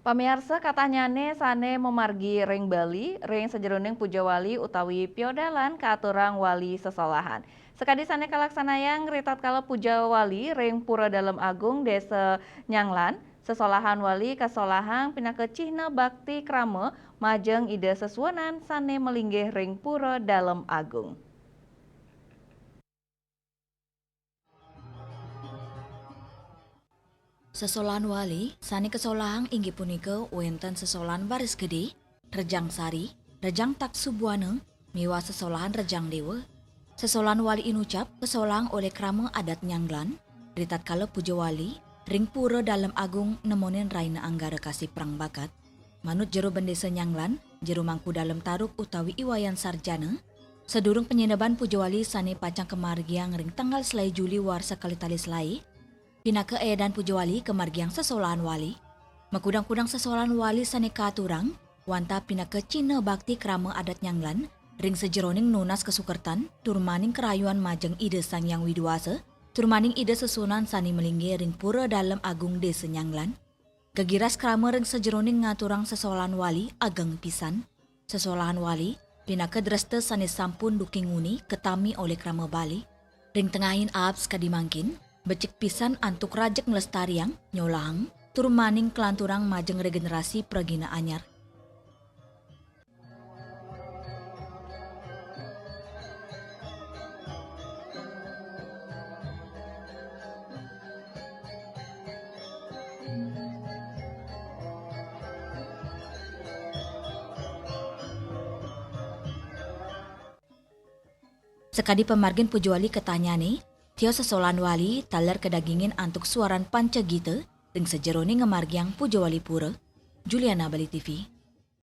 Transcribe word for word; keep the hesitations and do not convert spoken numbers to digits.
Pamiarsa, katahnyane sane mamargi ring Bali, ring sajeroning pujawali utawi piodalan kaaturang wali sesolahan. Sakadi sane kalaksanayang ritatkala pujawali ring Pura Dalem Agung, Desa Nyanglan, sesolahan wali kasolahang pinaka cihna bakti krama majeng Ida Sesuunan sane malinggih ring Pura Dalem Agung. Sesolahan wali sane kasolahang inggih punika wenten sesolahan Baris Gede, Rejang Sari, Rejang Taksu Buana, miwah sesolahan Rejang Dewa. Sesolahan wali inucap kasolahang olih krama adat Nyanglan, ritatkala pujawali ring Pura Dalem Agung nemonin Raina Anggara Kasih Prang Bakat. Manut Jero Bendesa Nyanglan, Jero Mangku Dalem Tarub utawi I Wayan Sarjana, sadurung panyineban pujawali sane pacang kamargiang ring tanggal selae Juli warsa kalih tali selae, pinaka edan pujawali kamargiang sesolahan wali. Makudang-kudang sesolahan wali sane kaaturang wantah pinaka cihna bakti krama adat Nyanglan ring sajeroning nunas kasukertan tur maning karayuan majeng Ida Sang Hyang Widi Wasa tur maning Ida Sesuunan sane malinggih ring Pura Dalem Agung Desa Nyanglan. Gegiras krama ring sajeroning ngaturang sesolahan wali ageng pisan. Sesolahan wali pinaka dresta sane sampun duke nguni katami olih krama Bali. Ring tengahin aab sakadi mangkin, becik pisan antuk rajeg nglestariang, nyolahang, tur maning kalanturang majeng regenerasi pragina anyar. Sakadi pamargin pujawali katahnyane, tios sesolahan wali taler kadagingin antuk suaran panca gita ring sajeroning ngamargiang pujawali pura. Juliana, Bali T V.